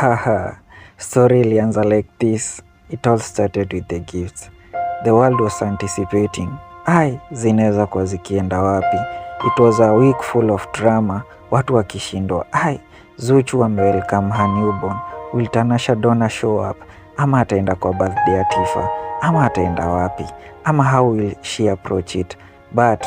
Haha, story ilianza like this. It all started with the gifts. The world was anticipating. Ai, zinaweza kuwa zikienda wapi? It was a week full of drama, watu wakishindwa. Ai, Zuchu amewelcome her newborn. Will Tanasha Donna show up? Ama ataenda kwa birthday ya Tifa? Ama ataenda wapi? Ama how will she approach it? But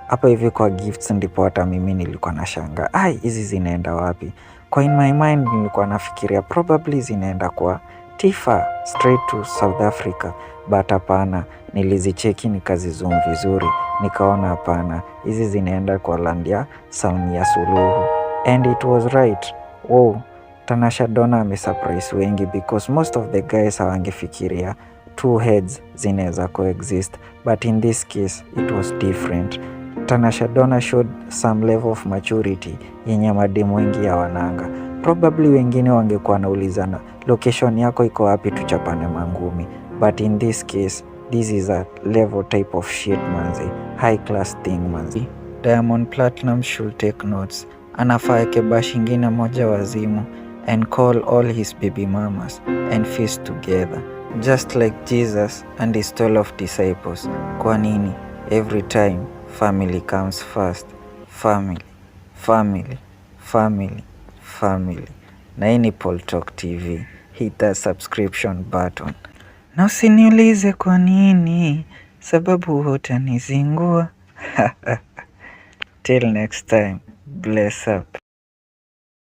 hapa hivi kwa gifts ndipo hata mimi nilikuwa nashanga, ai, hizi zinaenda wapi? Kwa in my mind nilikuwa nafikiria probably zinaenda kwa Tifa straight to South Africa, but hapana, nilizicheki nikazizoom vizuri, nikaona hapana, hizi zinaenda kwa land ya Samia Suluhu, and it was right. Wow, Tanasha Donna amesurprise wengi because most of the guys hawangefikiria two heads zinaweza coexist, but in this case it was different. Tanasha Donna showed some level of maturity yenye mademu wengi hawananga. Probably wengine wangekuwa naulizana, "Location yako iko wapi tuchapane mangumi?" But in this case, this is a level type of shit, manze, high class thing, manze. Diamond Platnumz should take notes. Anafaa eke bash ingine moja wazimu and call all his baby mamas and feast together just like Jesus and his 12 disciples. Kwa nini every time family comes first? Family, family, family, family. Na hii ni Paul Talk TV. Hit that subscription button na usiniulize kwa nini, sababu hutanizingua. Till next time, bless up.